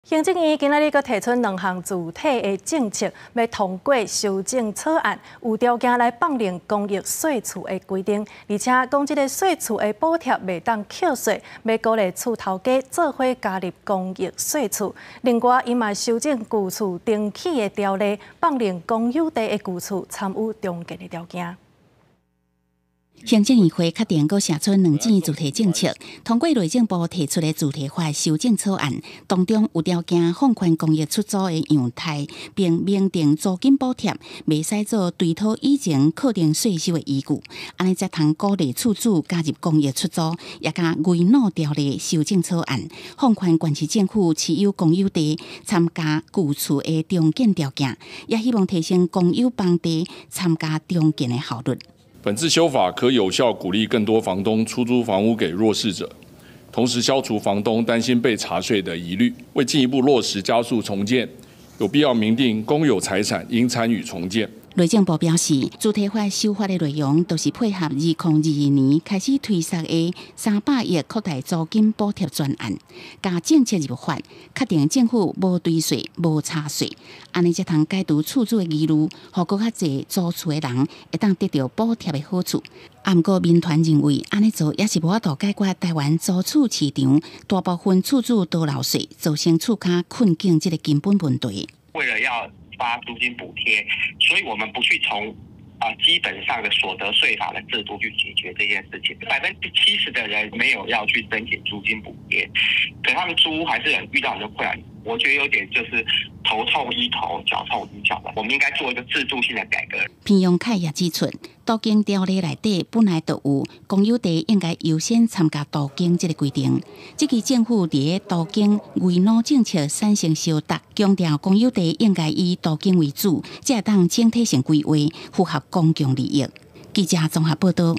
行政院今仔日閣提出兩項具體的政策，欲通過修正草案，有條件來放寬公益稅厝的規定，而且講這个稅厝的補貼袂當扣稅，欲鼓勵厝頭家做伙加入公益稅厝。另外，伊嘛修正舊厝重起的條例，放寬公有地的舊厝參與重建的條件。行政院會確定閣寫出兩項具體政策，通過內政部提出的住宅法修正草案，當中有條件放寬公益出租的樣態，並明定租金補貼袂使做追討以前課徵稅收的依據，按呢才通鼓勵厝主加入公益出租，也佮危老條例修正草案放寬縣市政府持有公有地參加舊厝的重建條件，也希望提升公有房地參加重建的效率。本次修法可有效鼓勵更多房東出租房屋給弱勢者，同時消除房東擔心被查稅的疑慮。為進一步落實加速重建，有必要明定公有財產應參與重建。內政部表示，住宅法修法的內容，都是配合2022年開始推實的300億擴大租金補貼專案，共政策入法，確定政府無追稅、無查稅，按呢才通解除厝主的疑慮，予閣較濟租厝的人會當得著補貼的好處。啊，毋過民團認為，按呢做也是無法度解決台灣租厝市場大部分厝主多漏稅，造成厝跤困境這个根本問題。為了要發租金補貼，所以我們不去從基本上的所得稅法的制度去解決這件事情。70%的人沒有要去申請租金補貼，可他們租屋還是很遇到很多困難。我覺得有點就是頭痛醫頭，腳痛醫腳的。我們應該做一個制度性的改革。彭榮凱也指出，都更條例內底本來就有公有地應該優先參加都更這个規定。這期政府佇都更危老政策產生相觸，強調公有地應該以都更為主，才會當整體性規劃，符合公共利益。記者綜合報導。